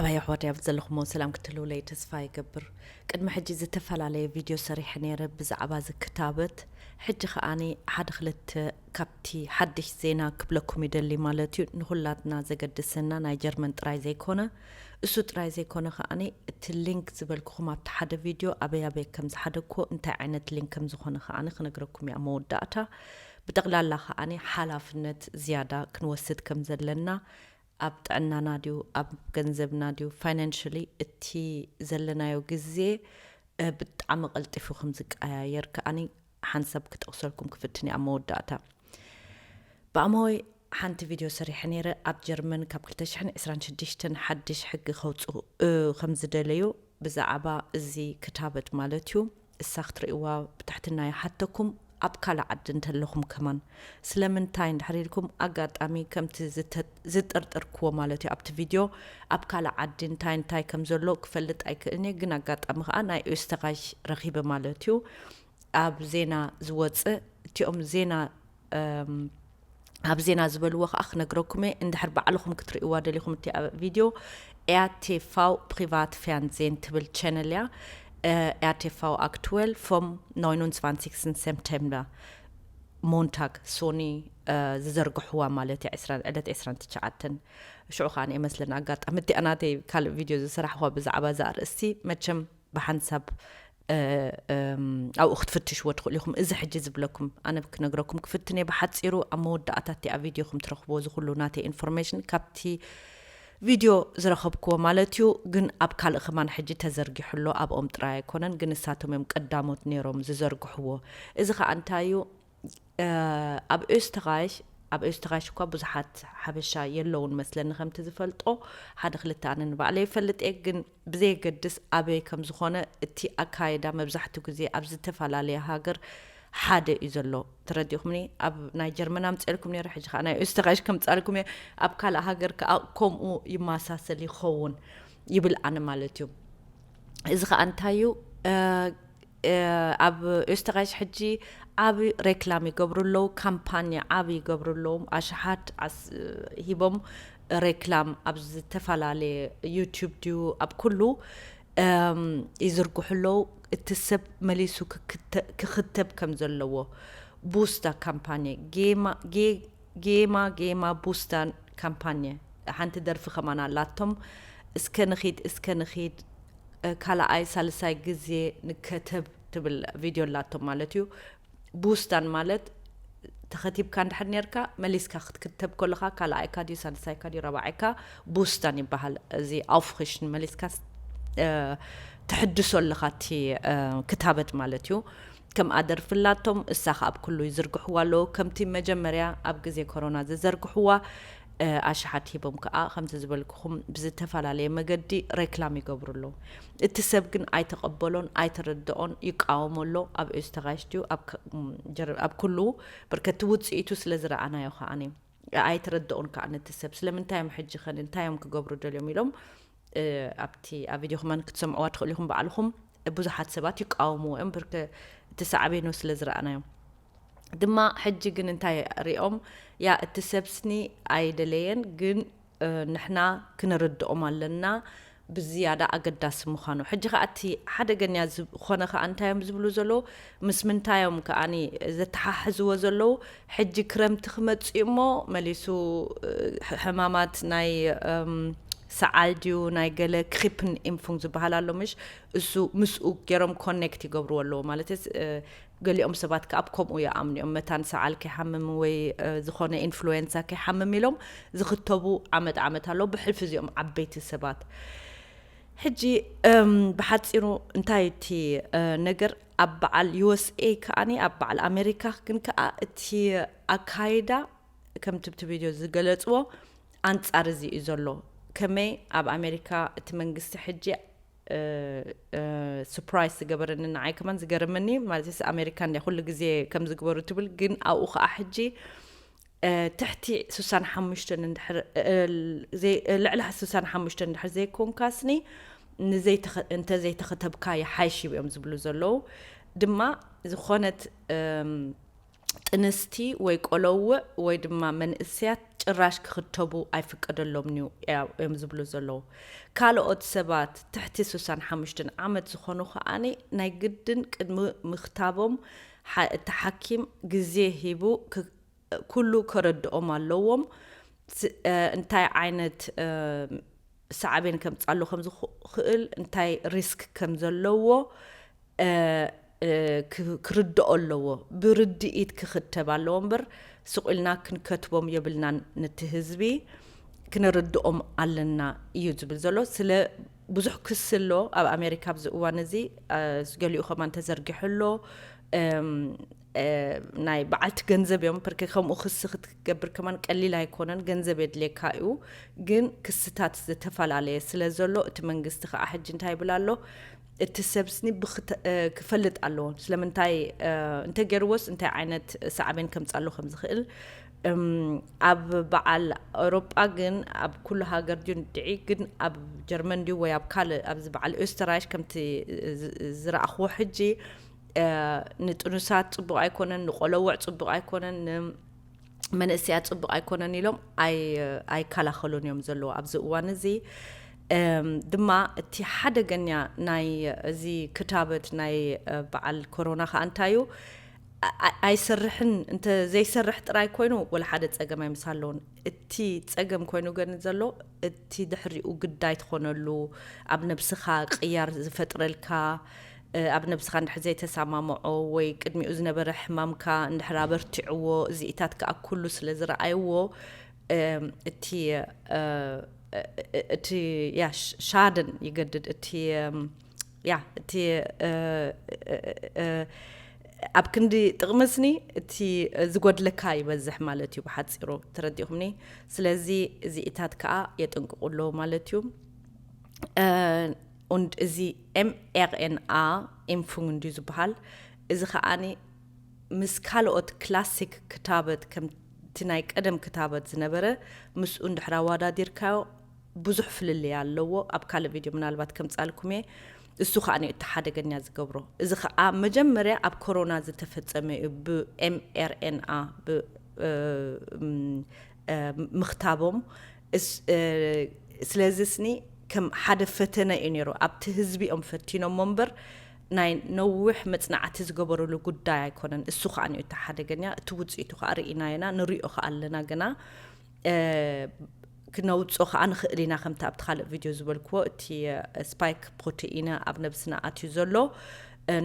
ኣባይ ኣሕዋተይ ኣብ ዘለኹሞ ሰላም ክትህልውለይ ተስፋ ይገብር። ቅድሚ ሕጂ ዝተፈላለየ ቪድዮ ሰሪሐ ነይረ ብዛዕባ እዚ ክታበት። ሕጂ ከኣኒ ሓደ ክልተ ካብቲ ሓድሽ ዜና ክብለኩም ይደሊ ማለት እዩ። ንኹላትና ዘገድሰና ናይ ጀርመን ጥራይ ዘይኮነ፣ እሱ ጥራይ ዘይኮነ ከኣኒ እቲ ሊንክ ዝበልኩኹም ኣብቲ ሓደ ቪድዮ ኣበይ ኣበይ ከም ዝሓደግኩዎ እንታይ ዓይነት ሊንክ ከም ዝኾነ ከኣኒ ክነግረኩም እየ ኣብ መወዳእታ። ብጠቕላላ ከኣኒ ሓላፍነት ዝያዳ ክንወስድ ከም ዘለና ኣብ ጥዕናና ድዩ ኣብ ገንዘብና ድዩ ፋይናንሽሊ እቲ ዘለናዮ ግዜ ብጣዕሚ ቀልጢፉ ከም ዝቀያየር ከኣኒ ሓንሳብ ክጠቕሰልኩም ክፍትን እየ ኣብ መወዳእታ። ብኣማወይ ሓንቲ ቪድዮ ሰሪሐ ነይረ ኣብ ጀርመን ካብ ክልተ ሽሕን ዕስራን ሽዱሽተን ሓድሽ ሕጊ ከውፅኡ ከም ዝደለዩ ብዛዕባ እዚ ክታበት ማለት እዩ። እሳ ክትርእይዋ ብትሕትና ይሓተኩም። ኣብ ካልእ ዓዲ እንተለኹም ከማን ስለምንታይ እንድሕር ኢልኩም ኣጋጣሚ ከምቲ ዝጠርጠርክዎ ማለት እዩ ኣብቲ ቪድዮ ኣብ ካልእ ዓዲ እንታይ እንታይ ከም ዘሎ ክፈልጥ ኣይክእልን እየ። ግን ኣጋጣሚ ከዓ ናይ ኦስተራይሽ ረኺበ ማለት እዩ። ኣብ ዜና ዝወፅእ እቲኦም ዜና ኣብ ዜና ዝበልዎ ከዓ ክነግረኩም እየ። እንድሕር ባዕልኹም ክትርእይዋ ደሊኹም እቲ ቪድዮ ኤኣቴፋው ፕሪቫት ፌርንዜን ትብል ቸነል እያ። ኤኣቴፋው ኣክትወል ፎም ናይኑን ስፋንሲክስን ሰፕተምበር ሞንታግ ሶኒ ዝዘርግሕዋ ማለት እያ ዕለት ዕስራን ትሽዓተን። ሽዑ ከዓ እመስለና ኣጋጣሚ እቲኣ ናተይ ካልእ ቪድዮ ዝሰራሕዋ ብዛዕባ እዛ ኣርእስቲ መቸም ብሓንሳብ ኣብኡ ክትፍትሽዎ ትኽእሉ ኢኹም። እዚ ሕጂ ዝብለኩም ኣነ ክነግረኩም ክፍትን እየ ብሓፂሩ ኣብ መወዳእታ እቲኣ ቪድዮ ከም ትረኽብዎ እዚ ኩሉ ናተይ ኢንፎርሜሽን ካብቲ ቪድዮ ዝረኸብክዎ ማለት እዩ። ግን ኣብ ካልእ ከማን ሕጂ ተዘርጊሑ ኣሎ ኣብኦም ጥራይ ኣይኮነን ግን ንሳቶም እዮም ቀዳሞት ነይሮም ዝዘርግሕዎ። እዚ ከዓ እንታይ እዩ ኣብ ኦስተራይሽ ኣብ ኦስተራይሽ እኳ ብዙሓት ሓበሻ የለውን መስለኒ ከምቲ ዝፈልጦ ሓደ ክልተ ኣነ ንባዕለይ ይፈልጥ እየ ግን ብዘየገድስ ኣበይ ከም ዝኾነ እቲ ኣካይዳ መብዛሕትኡ ግዜ ኣብ ዝተፈላለየ ሃገር ሓደ እዩ ዘሎ። ተረዲእኩምኒ? ኣብ ናይ ጀርመን ኣምፅኤልኩም ነይረ ሕጂ ከዓ ናይ ኦስተራይሽ ከምፃልኩም እየ። ኣብ ካልእ ሃገር ከዓ ከምኡ ይመሳሰል ይኸውን ይብል ኣነ ማለት እዩ። እዚ ከዓ እንታይ እዩ ኣብ ኦስተራይሽ ሕጂ ዓብ ሬክላም ይገብሩ ኣለዉ። ካምፓኒ ዓብ ይገብሩ ኣለዉ። ኣሽሓት ሂቦም ሬክላም ኣብ ዝተፈላለየ ዩቱብ ድዩ ኣብ ኩሉ ይዝርግሑ ኣለዉ። እቲ ሰብ መሊሱ ክክተብ ከም ዘለዎ ቡስታ ካምፓኒ ጌማ ጌማ ቡስታን ካምፓኒ ሓንቲ ደርፊ ከማን ኣላቶም። እስከ ንኺድ እስከ ንኺድ ካልኣይ ሳልሳይ ግዜ ንከተብ ትብል ቪድዮ ኣላቶም ማለት እዩ። ቡስታን ማለት ተኸቲብካ እንድሕር ነርካ መሊስካ ክትክተብ ከለኻ ካልኣይካ ድዩ ሳልሳይካ ድዩ ረባዓይካ ቡስታን ይበሃል። እዚ ኣውፍሪሽን መሊስካ ትሕድሶ ኣለኻ እቲ ክታበት ማለት እዩ። ከምኣ ደርፊ ኣላቶም እሳ ከኣ ኣብ ኩሉ ይዝርግሕዋ ኣለዉ። ከምቲ መጀመርያ ኣብ ግዜ ኮሮና ዝዘርግሕዋ ኣሽሓት ሂቦም ከኣ ከምቲ ዝበልኩኹም ብዝተፈላለየ መገዲ ሬክላም ይገብሩ ኣለዉ። እቲ ሰብ ግን ኣይተቐበሎን ኣይተረድኦን ይቃወሞ ኣሎ። ኣብ ኦስተራይሽ ድዩ ኣብ ኩሉ በርከቲ ውፅኢቱ ስለ ዝረኣናዮ ከኣኒ ኣይተረድኦን ከኣ ነቲ ሰብ ስለምንታይ እዮም ሕጂ ኸ እንታይ እዮም ክገብሩ ደልዮም ኢሎም ኣብቲ ኣብ ቪድዮ ከማን ክትሰምዕዋ ትኽእሉ ኢኹም ባዕልኹም። ብዙሓት ሰባት ይቃወምዎ እዮም ብርከ እቲ ሳዕቤኑ ስለ ዝረኣናዮም ድማ ሕጂ ግን እንታይ ሪኦም ያ እቲ ሰብ ስኒ ኣይደለየን ግን ንሕና ክንርድኦም ኣለና ብዝያዳ ኣገዳሲ ምዃኑ። ሕጂ ከዓ እቲ ሓደገኛ ዝኾነ ከዓ እንታይ እዮም ዝብሉ ዘለዉ ምስ ምንታዮም ከዓኒ ዘተሓሕዝዎ ዘለዉ ሕጂ ክረምቲ ክመፅእ እሞ መሊሱ ሕማማት ናይ ሰዓል ድዩ ናይ ገለ ክሪፕን ኢምፉንግ ዝበሃል ኣሎ ምሽ እሱ ምስኡ ገይሮም ኮኔክት ይገብርዎ ኣለዎ ማለት ገሊኦም ሰባት ከኣ ኣብ ከምኡ ይኣምኑ እዮም መታን ሰዓል ከይሓምም ወይ ዝኾነ ኢንፍሉዌንሳ ከይሓምም ኢሎም ዝኽተቡ ዓመት ዓመት ኣለዉ ብሕልፊ እዚኦም ዓበይቲ ሰባት። ሕጂ ብሓፂሩ እንታይ እቲ ነገር ኣብ በዓል ዩኤስኤ ከኣኒ ኣብ በዓል ኣሜሪካ ግን ከኣ እቲ ኣካይዳ ከምቲ ብቲ ቪድዮ ዝገለፅዎ ኣንፃር እዚ እዩ ዘሎ። ከመይ ኣብ ኣሜሪካ እቲ መንግስቲ ሕጂ ሱፕራይስ ዝገበረኒ ንዓይ ከማን ዝገርመኒ ማለት ኣሜሪካ እንዲያ ኩሉ ግዜ ከም ዝግበሩ ትብል ግን ኣብኡ ከዓ ሕጂ ትሕቲ ስሳን ሓሙሽተን ልዕሊ ስሳን ሓሙሽተን እንድሕር ዘይኮንካስኒ እንተዘይተኸተብካ ይሓይሽ እዮም ዝብሉ ዘለዉ። ድማ ዝኾነት ጥንስቲ ወይ ቆለውዕ ወይ ድማ መንእሰያት ጭራሽ ክኽተቡ ኣይፍቀደሎምን እዩ እዮም ዝብሉ ዘለዉ። ካልኦት ሰባት ትሕቲ ስሳን ሓሙሽተን ዓመት ዝኾኑ ከኣኒ ናይ ግድን ቅድሚ ምኽታቦም እቲ ሓኪም ግዜ ሂቡ ኩሉ ከረድኦም ኣለዎም። እንታይ ዓይነት ሳዕቤን ከምፃሉ ከምዝኽእል እንታይ ሪስክ ከም ዘለዎ ክርድኦ ኣለዎ። ብርድኢት ክኽተብ ኣለዎ እምበር ስቕ ኢልና ክንከትቦም የብልናን። ነቲ ህዝቢ ክነርድኦም ኣለና እዩ ዝብል ዘሎ። ስለ ብዙሕ ክሲ ኣሎ ኣብ ኣሜሪካ ኣብዚ እዋን እዚ። ገሊኡ ከማን ተዘርጊሑ ኣሎ። ናይ በዓልቲ ገንዘብ እዮም። ፕርክ ከምኡ ክሲ ክትገብር ከማን ቀሊል ኣይኮነን፣ ገንዘብ የድልየካ እዩ። ግን ክስታት ዝተፈላለየ ስለ ዘሎ እቲ መንግስቲ ከዓ ሕጂ እንታይ ይብል ኣሎ? እቲ ሰብ ስኒ ክፈልጥ ኣለዎ። ስለምንታይ እንተገይርዎስ እንታይ ዓይነት ሳዕቤን ከምፃሉ ከም ዝኽእል። ኣብ በዓል ኣውሮጳ ግን ኣብ ኩሉ ሃገር ድዩ ድዒ ግን ኣብ ጀርመን ድዩ ወይ ኣብ ካልእ ኣብዚ በዓል ኦስተራይሽ ከምቲ ዝረኣኽዎ ሕጂ ንጥኑሳት ፅቡቕ ኣይኮነን፣ ንቆለውዕ ፅቡቕ ኣይኮነን፣ ንመንእሰያት ፅቡቕ ኣይኮነን ኢሎም ኣይከላኸሉን እዮም ዘለዉ ኣብዚ እዋን እዚ። ድማ እቲ ሓደገኛ ናይ እዚ ክታበት ናይ በዓል ኮሮና ከዓ እንታይ እዩ? ኣይሰርሕን እንተ ዘይሰርሕ ጥራይ ኮይኑ ወላ ሓደ ፀገም ኣይምሳለውን። እቲ ፀገም ኮይኑ ገን ዘሎ እቲ ድሕሪኡ ግዳይ ትኾነሉ፣ ኣብ ነብስኻ ቅያር ዝፈጥረልካ፣ ኣብ ነብስኻ እንድሕር ዘይተሰማምዖ ወይ ቅድሚኡ ዝነበረ ሕማምካ እንድሕር ኣበርቲዕዎ፣ እዚኢታት ከዓ ኩሉ ስለ ዝረኣይዎ እቲ እቲ ያ ሻደን ይገድድ እቲ ያ እቲ ኣብ ክንዲ ጥቕሚ ስኒ እቲ ዝጎድለካ ይበዝሕ ማለት እዩ ብሓፂሩ፣ ተረዲኹምኒ? ስለዚ እዚኢታት ከዓ የጥንቅቑ ኣለዉ ማለት እዩ። Und እዚ ኤምኤርኤንኣ ኢምፉንግ እንድዩ ዝበሃል። እዚ ከዓኒ ምስ ካልኦት ክላሲክ ክታበት ከምቲ ናይ ቀደም ክታበት ዝነበረ ምስኡ እንድሕር ኣወዳዲርካዮ ብዙሕ ፍልልይ ኣለዎ። ኣብ ካልእ ቪድዮ ምናልባት ከምጻልኩም እየ። እሱ ከዓ እዩ እቲ ሓደገኛ ዝገብሮ። እዚ ከዓ መጀመርያ ኣብ ኮሮና ዝተፈጸመ እዩ። ብኤምኤርኤንኣ ምኽታቦም። ስለዚ ስኒ ከም ሓደ ፈተነ እዩ ነይሩ። ኣብቲ ህዝቢ እዮም ፈቲኖሞ እምበር ናይ ነዊሕ መፅናዕቲ ዝገበሩሉ ጉዳይ ኣይኮነን። እሱ ከዓ እዩ እቲ ሓደገኛ። እቲ ውፅኢቱ ከዓ ርኢና ኢና፣ ንሪኦ ከዓ ኣለና። ግና ክነውፅኦ ከዓ ንኽእል ኢና። ከምቲ ኣብቲ ካልእ ቪድዮ ዝበልክዎ እቲ ስፓይክ ፕሮቴኢን ኣብ ነብስና ኣትዩ ዘሎ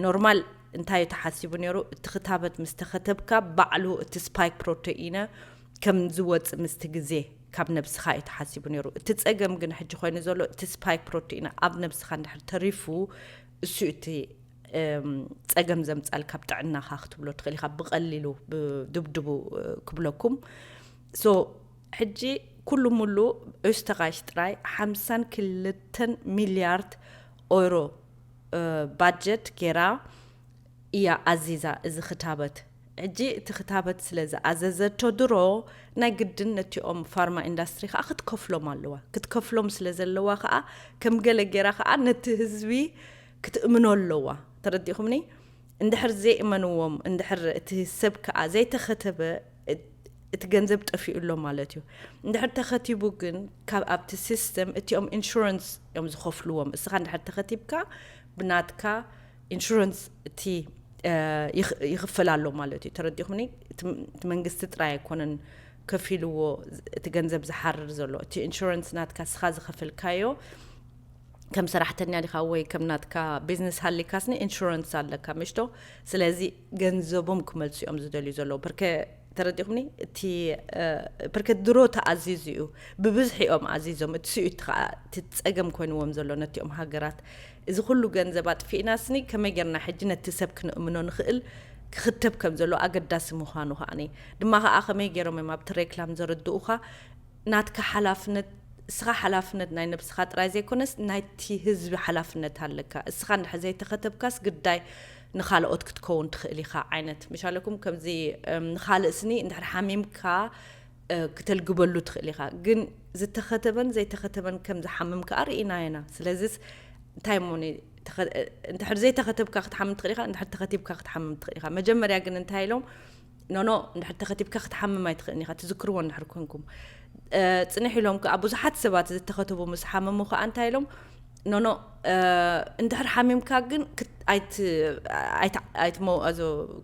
ኖርማል እንታይ እዩ ተሓሲቡ ነይሩ? እቲ ክታበት ምስ ተኸተብካ ባዕሉ እቲ ስፓይክ ፕሮቴኢን ከም ዝወፅእ ምስቲ ግዜ ካብ ነብስኻ እዩ ተሓሲቡ ነይሩ። እቲ ፀገም ግን ሕጂ ኮይኑ ዘሎ እቲ ስፓይክ ፕሮቴኢን ኣብ ነብስኻ እንድሕር ተሪፉ እሱ እቲ ፀገም ዘምፃል ካብ ጥዕናኻ ክትብሎ ትኽእል ኢኻ። ብቐሊሉ ብድብድቡ ክብለኩም። ሶ ሕጂ ኩሉ ሙሉ ኦስተራይሽ ጥራይ ሓምሳን ክልተን ሚልያርድ ኦይሮ ባጀት ገይራ እያ ኣዚዛ እዚ ክታበት። ሕጂ እቲ ክታበት ስለ ዝኣዘዘቶ ድሮ ናይ ግድን ነቲኦም ፋርማ ኢንዳስትሪ ከዓ ክትከፍሎም ኣለዋ። ክትከፍሎም ስለ ዘለዋ ከዓ ከም ገለ ገይራ ከዓ ነቲ ህዝቢ ክትእምኖ ኣለዋ። ተረዲኹምኒ? እንድሕር ዘይእመንዎም፣ እንድሕር እቲ ሰብ ከዓ ዘይተኸተበ እቲ ገንዘብ ጠፊኡ ኣሎ ማለት እዩ። እንድሕር ተኸቲቡ ግን ካብ ኣብቲ ሲስተም እቲኦም ኢንሹረንስ እዮም ዝኸፍልዎም። እስኻ እንድሕር ተኸቲብካ ብናትካ ኢንሹረንስ እቲ ይኽፈል ኣሎ ማለት እዩ። ተረዲኹምኒ? እቲ መንግስቲ ጥራይ ኣይኮነን ከፊልዎ እቲ ገንዘብ ዝሓርር ዘሎ፣ እቲ ኢንሹረንስ ናትካ እስኻ ዝኸፈልካዮ ከም ሰራሕተኛ ዲኻ ወይ ከም ናትካ ቢዝነስ ሃሊካስኒ ኢንሹረንስ ኣለካ ምሽቶ። ስለዚ ገንዘቦም ክመልሱ እዮም ዝደልዩ ዘለዉ። ብርከ ተረዲኹምኒ? እቲ ብርከ ድሮ ተኣዚዙ እዩ፣ ብብዝሒ እዮም ኣዚዞም። እቲ ስኡ እቲ ከዓ እቲ ፀገም ኮይንዎም ዘሎ ነቲኦም ሃገራት። እዚ ኩሉ ገንዘብ ኣጥፊእና ስኒ ከመይ ጌርና ሕጂ ነቲ ሰብ ክንእምኖ ንኽእል? ክኽተብ ከም ዘሎ ኣገዳሲ ምዃኑ ከዓኒ ድማ ከዓ ከመይ ገይሮም እዮም ኣብቲ ሬክላም ዘረድኡኻ? ናትካ ሓላፍነት፣ እስኻ ሓላፍነት ናይ ነብስኻ ጥራይ ዘይኮነስ ናይቲ ህዝቢ ሓላፍነት ኣለካ። እስኻ እንድሕር ዘይተኸተብካስ ግዳይ ንኻልኦት ክትከውን ትኽእል ኢኻ ዓይነት ምሻለኩም። ከምዚ ንኻልእ ስኒ እንድሕር ሓሚምካ ክተልግበሉ ትኽእል ኢኻ። ግን ዝተኸተበን ዘይተኸተበን ከም ዝሓምም ከዓ ርኢና ኢና። ስለዚስ እንታይ እሞ እንድሕር ዘይተኸተብካ ክትሓምም ትኽእል ኢኻ፣ እንድሕር ተኸቲብካ ክትሓምም ትኽእል ኢኻ። መጀመርያ ግን እንታይ ኢሎም ኖኖ፣ እንድሕር ተኸቲብካ ክትሓምም ኣይትኽእልን ኢኻ፣ ትዝክርዎ እንድሕር ኮንኩም። ጽንሕ ኢሎም ከዓ ብዙሓት ሰባት ዝተኸተቡ ምስ ሓመሙ ከዓ እንታይ ኢሎም፣ ኖኖ፣ እንድሕር ሓሚምካ ግን ኣይትመውኣዞ፣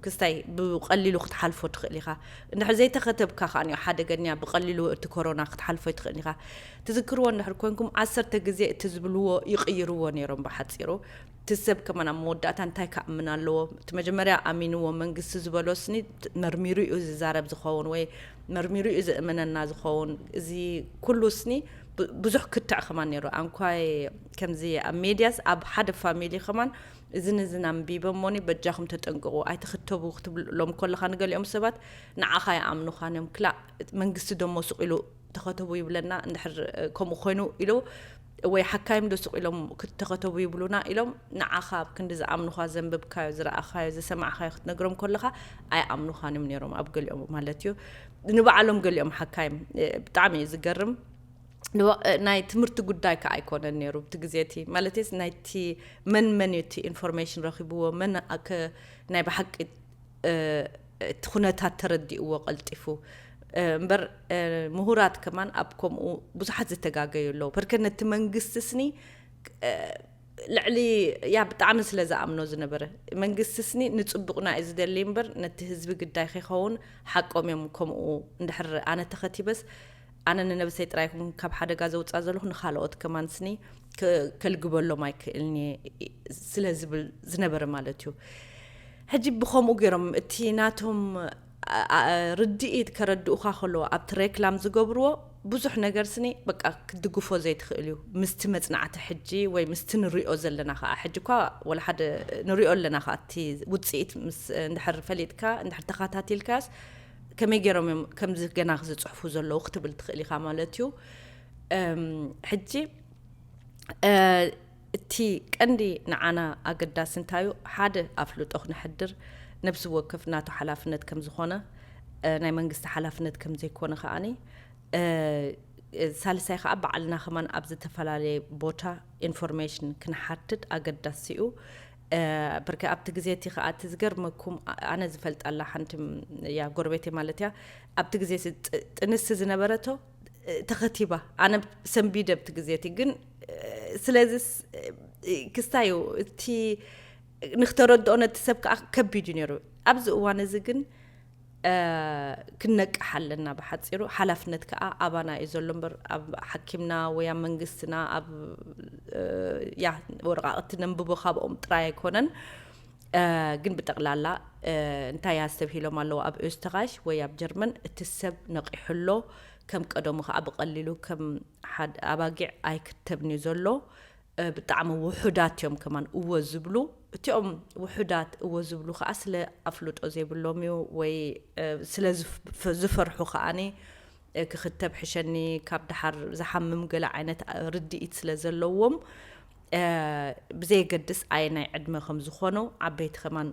ክስታይ ብቐሊሉ ክትሓልፎ ትኽእል ኢኻ። እንድሕር ዘይተኸተብካ ከዓ ሓደገኛ፣ ብቐሊሉ እቲ ኮሮና ክትሓልፎ ይትኽእል ኢኻ። ትዝክርዎ እንድሕር ኮንኩም፣ ዓሰርተ ግዜ እቲ ዝብልዎ ይቕይርዎ ነይሮም። ብሓፂሩ እቲ ሰብ ከማን ኣብ መወዳእታ እንታይ ክኣምን ኣለዎ? እቲ መጀመርያ ኣሚንዎ መንግስቲ ዝበሎ ስኒ መርሚሩ እዩ ዝዛረብ ዝኸውን ወይ መርሚሩ እዩ ዝእመነና ዝኸውን። እዚ ኩሉ ስኒ ብዙሕ ክትዕ ከማን ነይሩ። ኣንኳይ ከምዚ ኣብ ሜድያስ ኣብ ሓደ ፋሚሊ ከማን እዝን እዝን ኣንቢበ እሞኒ በጃኹም ተጠንቅቑ ኣይትኽተቡ ክትብሎም ከለኻ ንገሊኦም ሰባት ንዓኻ ይኣምኑኻን እዮም። ክላእ መንግስቲ ደሞ ስቕ ኢሉ ተኸተቡ ይብለና እንድሕር ከምኡ ኮይኑ ኢሉ ወይ ሓካይም ዶ ስቕ ኢሎም ክትተኸተቡ ይብሉና ኢሎም ንዓኻ ኣብ ክንዲ ዝኣምኑኻ ዘንበብካዮ ዝረኣኻዮ ዝሰማዕኻዮ ክትነግሮም ከለኻ ኣይኣምኑኻን እዮም ነይሮም ኣብ ገሊኦም ማለት እዩ። ንባዕሎም ገሊኦም ሓካይም ብጣዕሚ እዩ ዝገርም። ናይ ትምህርቲ ጉዳይ ከዓ ኣይኮነን ነይሩ ብቲ ግዜ እቲ ማለትስ ናይቲ መን መን እዩ እቲ ኢንፎርሜሽን ረኪብዎ መን ናይ ብሓቂ እቲ ኩነታት ተረዲእዎ ቀልጢፉ እምበር ምሁራት ከማን ኣብ ከምኡ ብዙሓት ዝተጋገዩ ኣለዉ። በርከ ነቲ መንግስቲ ስኒ ልዕሊ ያ ብጣዕሚ ስለ ዝኣምኖ ዝነበረ መንግስቲ ስኒ ንፅቡቕና እዩ ዝደሊ እምበር ነቲ ህዝቢ ግዳይ ከይኸውን ሓቆም እዮም። ከምኡ እንድሕር ኣነ ተኸቲበስ ኣነ ንነብሰይ ጥራይ ይኹን ካብ ሓደጋ ዘውፅኣ ዘለኹ ንካልኦት ከማን ስኒ ከልግበሎም ኣይክእልን እየ ስለ ዝብል ዝነበረ ማለት እዩ። ሕጂ ብኸምኡ ገይሮም እቲ ናቶም ርድኢት ከረድኡኻ ከለዎ ኣብቲ ሬክላም ዝገብርዎ ብዙሕ ነገር ስኒ በቃ ክትድግፎ ዘይትኽእል እዩ ምስቲ መፅናዕቲ ሕጂ ወይ ምስቲ ንሪኦ ዘለና ከዓ ሕጂ እኳ ወላ ሓደ ንሪኦ ኣለና ከዓ እቲ ውፅኢት ምስ እንድሕር ፈሊጥካ እንድሕር ተኸታቲልካስ ከመይ ገይሮም እዮም ከምዚ ገና ዝፅሕፉ ዘለዉ ክትብል ትኽእል ኢኻ ማለት እዩ። ሕጂ እቲ ቀንዲ ንዓና ኣገዳሲ እንታዩ ሓደ ኣፍልጦ ክነሕድር ነብሲ ወከፍ ናቱ ሓላፍነት ከም ዝኾነ ናይ መንግስቲ ሓላፍነት ከም ዘይኮነ ከዓኒ ሳልሳይ ከዓ ባዕልና ከማን ኣብ ዝተፈላለየ ቦታ ኢንፎርሜሽን ክንሓትት ኣገዳሲ እዩ። ብርከ ኣብቲ ግዜ እቲ ከዓ እቲ ዝገርመኩም ኣነ ዝፈልጣላ ሓንቲ ያ ጎረቤቴ ማለት እያ ኣብቲ ግዜ ጥንሲ ዝነበረቶ ተኸቲባ ኣነ ሰንቢደ ኣብቲ ግዜ እቲ ግን ስለዚ ክስታዩ እቲ ንክተረድኦ ነቲ ሰብ ከዓ ከቢድ እዩ ነይሩ። ኣብዚ እዋን እዚ ግን ክነቅሕ ኣለና። ብሓፂሩ ሓላፍነት ከዓ ኣባና እዩ ዘሎ እምበር ኣብ ሓኪምና ወይ ኣብ መንግስትና ኣብ ያ ወረቃቅቲ ነንብቦ ካብኦም ጥራይ ኣይኮነን። ግን ብጠቕላላ እንታይ ኣስተብሂሎም ኣለዉ ኣብ ኦስተራይሽ ወይ ኣብ ጀርመን እቲ ሰብ ነቂሑ ኣሎ። ከም ቀደሙ ከዓ ብቐሊሉ ከም ኣባጊዕ ኣይክተብን እዩ ዘሎ። ብጣዕሚ ውሑዳት እዮም ከማን እወ ዝብሉ። እቲኦም ውሑዳት እወ ዝብሉ ከዓ ስለ ኣፍልጦ ዘይብሎም እዩ ወይ ስለ ዝፈርሑ ከዓኒ ክኽተብ ሕሸኒ ካብ ደሓር ዝሓምም ገለ ዓይነት ርድኢት ስለ ዘለዎም ብዘየገድስ ኣየናይ ዕድመ ከም ዝኾኑ ዓበይቲ ከማን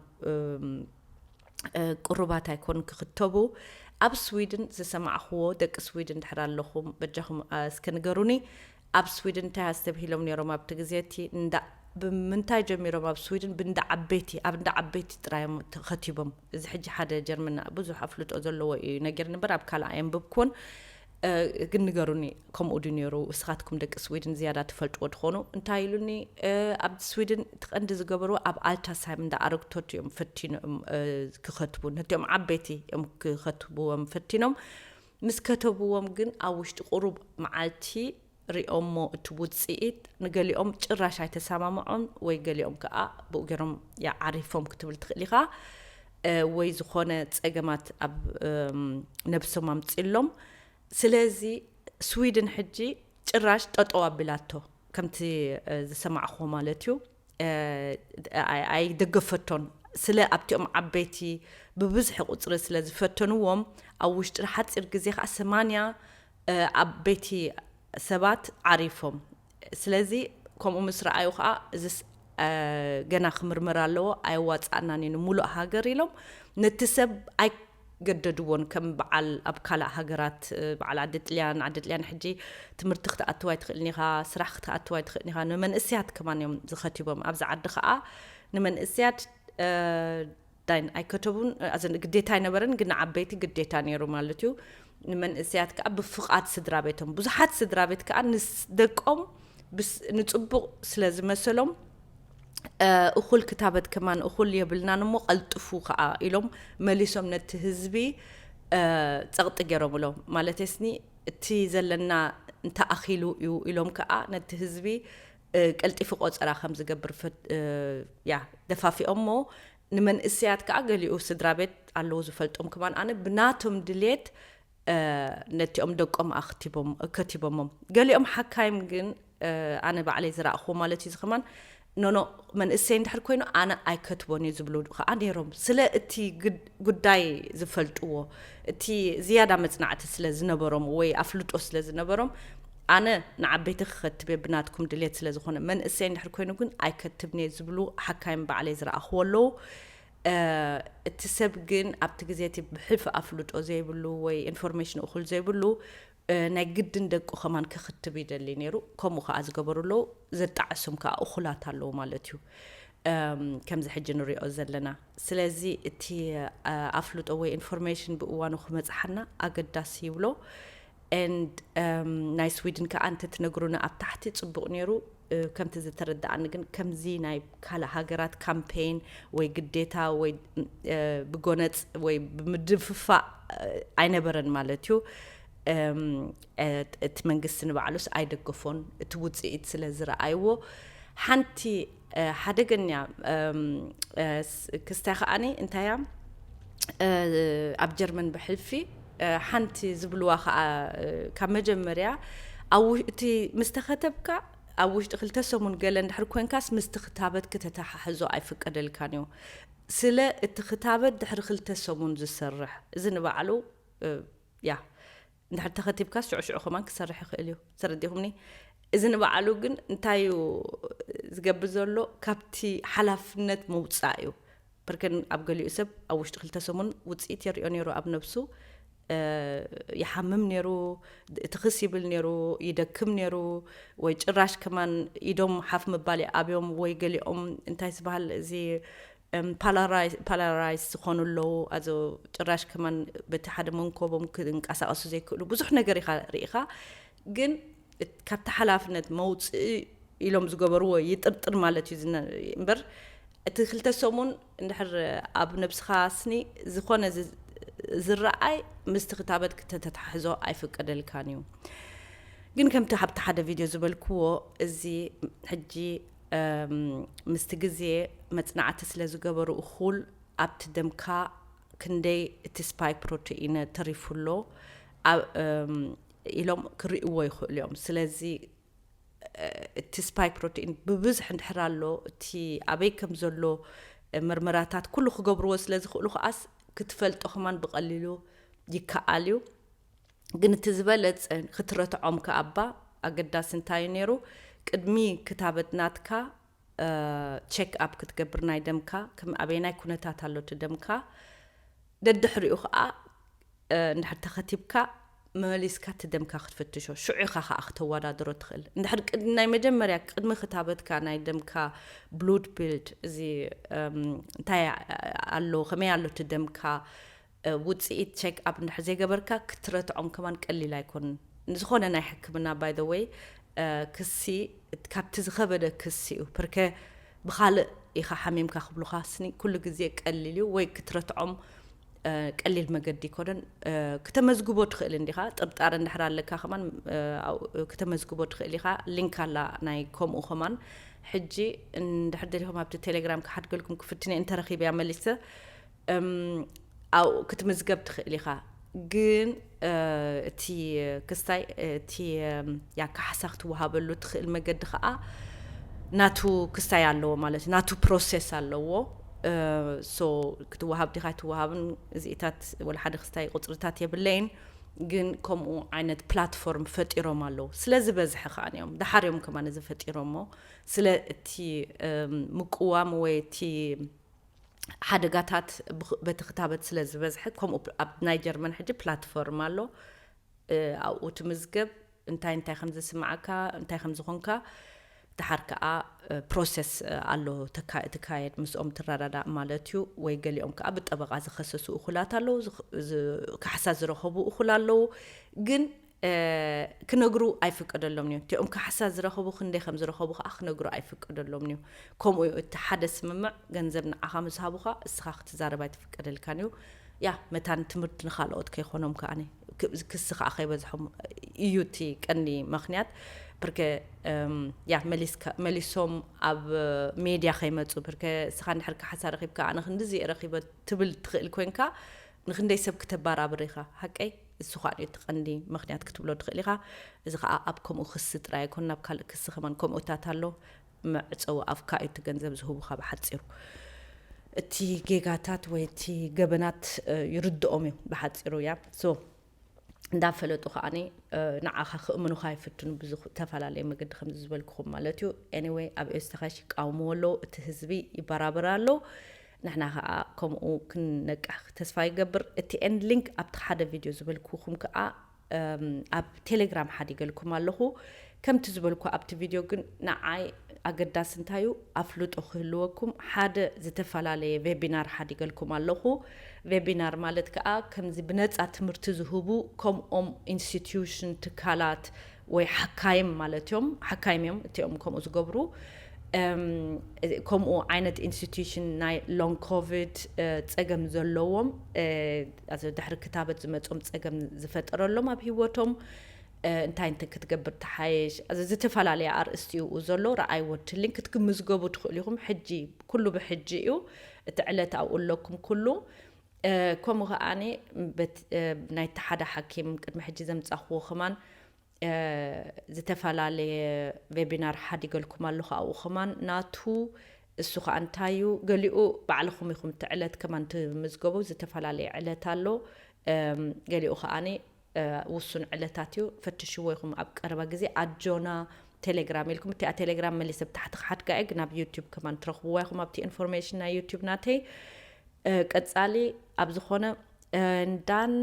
ቅሩባት ኣይኮኑን ክኽተቡ። ኣብ ስዊድን ዝሰማዕኽዎ ደቂ ስዊድን ድሕር ኣለኹም በጃኹም እስከ ንገሩኒ። ኣብ ስዊድን እንታይ ኣስተብሂሎም ነይሮም ኣብቲ ግዜ እቲ እንዳ ብምንታይ ጀሚሮም ኣብ ስዊድን ብእንዳ ዓበይቲ ኣብ እንዳ ዓበይቲ ጥራዮም ተኸቲቦም። እዚ ሕጂ ሓደ ጀርመን ብዙሕ ኣፍልጦ ዘለዎ እዩ ነጊርኒ እምበር ኣብ ካልእ ኣየንብብኩን። ግን ንገሩኒ ከምኡ ድዩ ነይሩ? እስኻትኩም ደቂ ስዊድን ዝያዳ ትፈልጥዎ ትኾኑ እንታይ ኢሉኒ። ኣብ ስዊድን እቲ ቀንዲ ዝገበርዎ ኣብ ኣልታስሃይም እንዳ ኣረግቶት እዮም ፈቲኖም ክኸትቡ ነቲኦም ዓበይቲ እዮም ክኸትብዎም ፈቲኖም። ምስ ከተብዎም ግን ኣብ ውሽጢ ቁሩብ መዓልቲ ሪኦሞ እቲ ውፅኢት ንገሊኦም ጭራሽ ኣይተሰማምዖም ወይ ገሊኦም ከዓ ብኡ ገይሮም ዓሪፎም ክትብል ትኽእል ኢኻ። ወይ ዝኾነ ፀገማት ኣብ ነብሶም ኣምፅሎም። ስለዚ ስዊድን ሕጂ ጭራሽ ጠጠው ኣቢላቶ ከምቲ ዝሰማዕኹዎ ማለት እዩ። ኣይደገፈቶን ስለ ኣብቲኦም ዓበይቲ ብብዝሒ ቁፅሪ ስለ ዝፈተንዎም ኣብ ውሽጢ ሓፂር ግዜ ከዓ ሰማንያ ዓበይቲ ሰባት ዓሪፎም። ስለዚ ከምኡ ምስ ረኣዩ ከዓ እዚስ ገና ክምርመር ኣለዎ ኣየዋፃእናን እዩ ንሙሉእ ሃገር ኢሎም ነቲ ሰብ ኣይ ገደድዎን ከም በዓል ኣብ ካልእ ሃገራት በዓል ዓዲ ጥልያን ዓዲ ጥልያን ሕጂ ትምህርቲ ክትኣትዋ ኣይትኽእልን ኢኻ ስራሕ ክትኣትዋ ኣይትኽእልን ኢኻ ንመንእስያት ከማን እዮም ዝኸቲቦም ኣብዚ ዓዲ ከዓ ንመንእስያት ኣይከተቡን። ግዴታ ኣይነበረን፣ ግን ንዓበይቲ ግዴታ ነይሩ ማለት እዩ። ንመንእሰያት ከዓ ብፍቓድ ስድራ ቤቶም፣ ብዙሓት ስድራ ቤት ከዓ ንደቆም ንፅቡቕ ስለ ዝመሰሎም፣ እኹል ክታበት ከማን እኹል የብልናን እሞ ቀልጥፉ ከዓ ኢሎም መሊሶም ነቲ ህዝቢ ጸቕጢ ገይሮምሎ። ማለት ስኒ እቲ ዘለና እንተኣኺሉ እዩ ኢሎም ከዓ ነቲ ህዝቢ ቀልጢፉ ቆፀራ ከም ዝገብር ያ ደፋፊኦሞ። ንመንእሰያት ከዓ ገሊኡ ስድራ ቤት ኣለዉ ዝፈልጦም ከማን ኣነ ብናቶም ድሌት ነቲኦም ደቆም ኣክቲቦም ከቲቦሞም። ገሊኦም ሓካይም ግን ኣነ ባዕለይ ዝረእኹዎ ማለት እዩ ዝኸማን ኖኖ መንእሰይ እንድሕር ኮይኑ ኣነ ኣይከትቦን እዩ ዝብሉ ከዓ ነይሮም። ስለ እቲ ጉዳይ ዝፈልጥዎ፣ እቲ ዝያዳ መፅናዕቲ ስለ ዝነበሮም ወይ ኣፍልጦ ስለ ዝነበሮም ኣነ ንዓበይቲ ክኸትብ እየ ብናትኩም ድሌት ስለ ዝኾነ፣ መንእሰይ እንድሕር ኮይኑ ግን ኣይከትብን እየ ዝብሉ ሓካይም ባዕለይ ዝረኣኽዎ ኣለዉ። እቲ ሰብ ግን ኣብቲ ግዜ እቲ ብሕልፊ ኣፍልጦ ዘይብሉ ወይ ኢንፎርሜሽን እኹል ዘይብሉ ናይ ግድን ደቁ ከማን ክኽትብ ይደሊ ነይሩ። ከምኡ ከዓ ዝገበሩ ኣለዉ። ዘጣዕሶም ከዓ እኹላት ኣለዉ ማለት እዩ፣ ከምዚ ሕጂ ንሪኦ ዘለና። ስለዚ እቲ ኣፍልጦ ወይ ኢንፎርሜሽን ብእዋኑ ክመፅሓና ኣገዳሲ ይብሎ። And ናይ ስዊድን ከዓ እንተትነግሩና ኣብ ታሕቲ ፅቡቕ ነይሩ። ከምቲ ዝተረዳኣኒ ግን ከምዚ ናይ ካልእ ሃገራት ካምፔይን ወይ ግዴታ ወይ ብጎነፅ ወይ ብምድፍፋእ ኣይነበረን ማለት እዩ። እቲ መንግስቲ ንባዕሉስ ኣይደገፎን፣ እቲ ውፅኢት ስለ ዝረኣይዎ። ሓንቲ ሓደገኛ ክስታይ ከዓኒ እንታያ ኣብ ጀርመን ብሕልፊ ሓንቲ ዝብልዋ ከዓ ካብ መጀመርያ እቲ ምስ ተኸተብካ ኣብ ውሽጢ ክልተ ሰሙን ገለ እንድሕር ኮንካስ ምስቲ ክታበት ክተተሓሕዞ ኣይፍቀደልካን እዩ። ስለ እቲ ክታበት ድሕሪ ክልተ ሰሙን ዝሰርሕ፣ እዚ ንባዕሉ ያ እንድሕር ተኸቲብካ ሽዑ ሽዑ ከማን ክሰርሕ ይኽእል እዩ። ተረዲኹምኒ? እዚ ንባዕሉ ግን እንታይ እዩ ዝገብር ዘሎ? ካብቲ ሓላፍነት ምውፃእ እዩ። ብርከን ኣብ ገሊኡ ሰብ ኣብ ውሽጢ ክልተ ሰሙን ውፅኢት የርእዮ ነይሩ ኣብ ነብሱ። ይሓምም ነይሩ፣ ትኽስ ይብል ነይሩ፣ ይደክም ነይሩ፣ ወይ ጭራሽ ከማን ኢዶም ሓፍ ምባል ይኣብዮም፣ ወይ ገሊኦም እንታይ ዝበሃል እዚ ፓላራይስ ዝኾኑ ኣለዉ። ኣዞ ጭራሽ ከማን በቲ ሓደ መንኮቦም ክንቀሳቐሱ ዘይክእሉ ብዙሕ ነገር ኢኻ ርኢኻ። ግን ካብቲ ሓላፍነት መውፅኢ ኢሎም ዝገበርዎ ይጥርጥር ማለት እዩ እምበር እቲ ክልተ ሰሙን እንድሕር ኣብ ነብስኻ ስኒ ዝኾነ ዝረኣይ ምስቲ ክታበት ክተተሓሕዞ ኣይፍቀደልካን እዩ። ግን ከምቲ ኣብቲ ሓደ ቪድዮ ዝበልክዎ እዚ ሕጂ ምስቲ ግዜ መፅናዕቲ ስለ ዝገበሩ እኹል ኣብቲ ደምካ ክንደይ እቲ ስፓይክ ፕሮቲኢን ተሪፉ ኣሎ ኢሎም ክርእይዎ ይኽእሉ እዮም። ስለዚ እቲ ስፓይክ ፕሮቲኢን ብብዝሒ እንድሕር ኣሎ እቲ ኣበይ ከም ዘሎ ምርመራታት ኩሉ ክገብርዎ ስለ ዝኽእሉ ከዓስ ክትፈልጦ ከማን ብቐሊሉ ይከኣል እዩ። ግን እቲ ዝበለፀ ክትረትዖም ከኣባ ኣገዳሲ እንታይ እዩ ነይሩ? ቅድሚ ክታበት ናትካ ቸክ ኣፕ ክትገብር ናይ ደምካ፣ ከም ኣበየናይ ኩነታት ኣሎ እቲ ደምካ። ደድሕሪኡ ከዓ እንድሕር ተኸቲብካ መመሊስካ እቲ ደምካ ክትፍትሾ፣ ሽዑ ኢኻ ከዓ ክተወዳድሮ ትኽእል። እንድሕር ቅድሚ ናይ መጀመርያ ቅድሚ ክታበትካ ናይ ደምካ ብሉድ ቢልድ እዚ እንታይ ኣሎ፣ ከመይ ኣሎ እቲ ደምካ ውፅኢት ቸክ ኣፕ እንድሕር ዘይገበርካ ክትረትዖም ከማን ቀሊል ኣይኮንን። ንዝኾነ ናይ ሕክምና ባይ ዘ ወይ ክሲ ካብቲ ዝኸበደ ክሲ እዩ። ፕርከ ብኻልእ ኢኻ ሓሚምካ ክብሉኻ ስኒ ኩሉ ግዜ ቀሊል እዩ ወይ ክትረትዖም ቀሊል መገዲ ይኮነን። ክተመዝግቦ ትኽእል እንዲኻ፣ ጥርጣረ እንድሕር ኣለካ ከማን ክተመዝግቦ ትኽእል ኢኻ። ሊንክ ኣላ ናይ ከምኡ ከማን። ሕጂ እንድሕር ደሊኹም ኣብቲ ቴሌግራም ክሓድገልኩም ክፍትነ እንተረኺብያ መሊሰ ኣብኡ ክትምዝገብ ትኽእል ኢኻ። ግን እቲ ክስታይ እቲ ያካሓሳ ክትወሃበሉ ትኽእል መገዲ ከዓ ናቱ ክስታይ ኣለዎ ማለት እዩ። ናቱ ፕሮሴስ ኣለዎ። ሶ ክትወሃብ ዲኻ ኣይትወሃብን እዚኢታት ወላ ሓደ ክስታይ ቁፅርታት የብለይን። ግን ከምኡ ዓይነት ፕላትፎርም ፈጢሮም ኣለዉ። ስለ ዝበዝሐ ከዓ እዮም ደሓር እዮም ከማን እዚ ፈጢሮሞ። ስለ እቲ ምቅዋም ወይ እቲ ሓደጋታት በቲ ክታበት ስለ ዝበዝሐ፣ ከምኡ ኣብ ናይ ጀርመን ሕጂ ፕላትፎርም ኣሎ። ኣብኡ ትምዝገብ፣ እንታይ እንታይ ከም ዝስምዓካ፣ እንታይ ከም ዝኾንካ ድሓር ከዓ ፕሮሰስ ኣሎ ትካየድ፣ ምስኦም ትረዳዳእ ማለት እዩ። ወይ ገሊኦም ከዓ ብጠበቃ ዝኸሰሱ እኹላት ኣለዉ፣ ካሕሳ ዝረኸቡ እኹል ኣለዉ። ግን ክነግሩ ኣይፍቀደሎም እዩ። እቲኦም ካሕሳ ዝረኸቡ ክንደይ ከም ዝረኸቡ ከዓ ክነግሩ ኣይፍቀደሎም እዩ። ከምኡ እዩ፣ እቲ ሓደ ስምምዕ ገንዘብ ንዓኻ ምስ ሃቡኻ፣ እስኻ ክትዛረብ ኣይትፍቀደልካን እዩ። ያ መታን ትምህርቲ ንካልኦት ከይኮኖም ከዓኒ ክሲ ከዓ ከይበዝሖም እዩ እቲ ቀንዲ ምክንያት። ብርከ ያ መሊሶም ኣብ ሜድያ ከይመፁ፣ ብርከ እስኻ እንድሕር ካሕሳ ረኪብካ ኣነ ክንድዚ ረኪበ ትብል ትኽእል ኮይንካ፣ ንክንደይ ሰብ ክተባራብር ኢኻ? ሓቀይ እሱ ከዓ እቲ ቀንዲ ምክንያት ክትብሎ ትኽእል ኢኻ። እዚ ከዓ ኣብ ከምኡ ክሲ ጥራይ ኣይኮን፣ ናብ ካልእ ክሲ ከማን ከምኡታት ኣሎ። መዕፀዊ ኣፍካ እዩ እቲ ገንዘብ ዝህቡኻ። ብሓፂሩ እቲ ጌጋታት ወይ እቲ ገበናት ይርድኦም እዩ ብሓፂሩ። ያ ሶ እንዳፈለጡ ከዓኒ ንዓኻ ክእምኑኻ ይፍትኑ ብዝተፈላለየ መገዲ፣ ከምዚ ዝበልኩኹም ማለት እዩ። ኤኒወይ ኣብ ኤስታኻሽ ይቃወምዎ ኣለዉ፣ እቲ ህዝቢ ይበራበር ኣሎ። ንሕና ከዓ ከምኡ ክንነቅሕ ተስፋ ይገብር። እቲ ኤንድ ሊንክ ኣብቲ ሓደ ቪድዮ ዝበልኩኹም ከዓ ኣብ ቴሌግራም ሓዲገልኩም ኣለኹ። ከምቲ ዝበልኩ ኣብቲ ቪድዮ ግን ንዓይ ኣገዳሲ እንታይ እዩ፣ ኣፍልጦ ክህልወኩም ሓደ ዝተፈላለየ ቬቢናር ሓዲገልኩም ኣለኹ። ቬቢናር ማለት ከዓ ከምዚ ብነፃ ትምህርቲ ዝህቡ ከምኦም ኢንስቲትዩሽን፣ ትካላት ወይ ሓካይም ማለት እዮም። ሓካይም እዮም እቲኦም ከምኡ ዝገብሩ። ከምኡ ዓይነት ኢንስቲትዩሽን ናይ ሎንግ ኮቪድ ፀገም ዘለዎም፣ ድሕሪ ክታበት ዝመፆም ፀገም ዝፈጠረሎም ኣብ ህይወቶም እንታይ እንተ ክትገብር ትሓይሽ፣ እዚ ዝተፈላለየ ኣርእስቲ እዩ ዘሎ። ረኣይዎ እቲ ሊንክ ክትምዝገቡ ትኽእሉ ኢኹም። ሕጂ ኩሉ ብሕጂ እዩ፣ እቲ ዕለት ኣብኡ ኣለኩም ኩሉ። ከምኡ ከዓኒ ናይቲ ሓደ ሓኪም ቅድሚ ሕጂ ዘምፃኽዎ ከማን ዝተፈላለየ ቬቢናር ሓዲገልኩም ኣለኹ። ኣብኡ ከማን ናቱ እሱ ከዓ እንታይ እዩ፣ ገሊኡ ባዕልኹም ኢኹም እቲ ዕለት ከማን ትምዝገቡ፣ ዝተፈላለየ ዕለት ኣሎ። ገሊኡ ከዓኒ ውሱን ዕለታት እዩ። ፈትሽዎ ኢኹም ኣብ ቀረባ ግዜ። ኣጆና ቴሌግራም ኢልኩም፣ እቲኣ ቴሌግራም መሊሰ ብታሕቲ ክሓድጋ እየ፣ ግን ኣብ ዩቲዩብ ከማን ትረኽብዋ ኢኹም ኣብቲ ኢንፎርሜሽን ናይ ዩቲዩብ ናተይ። ቀጻሊ ኣብ ዝኾነ እንዳን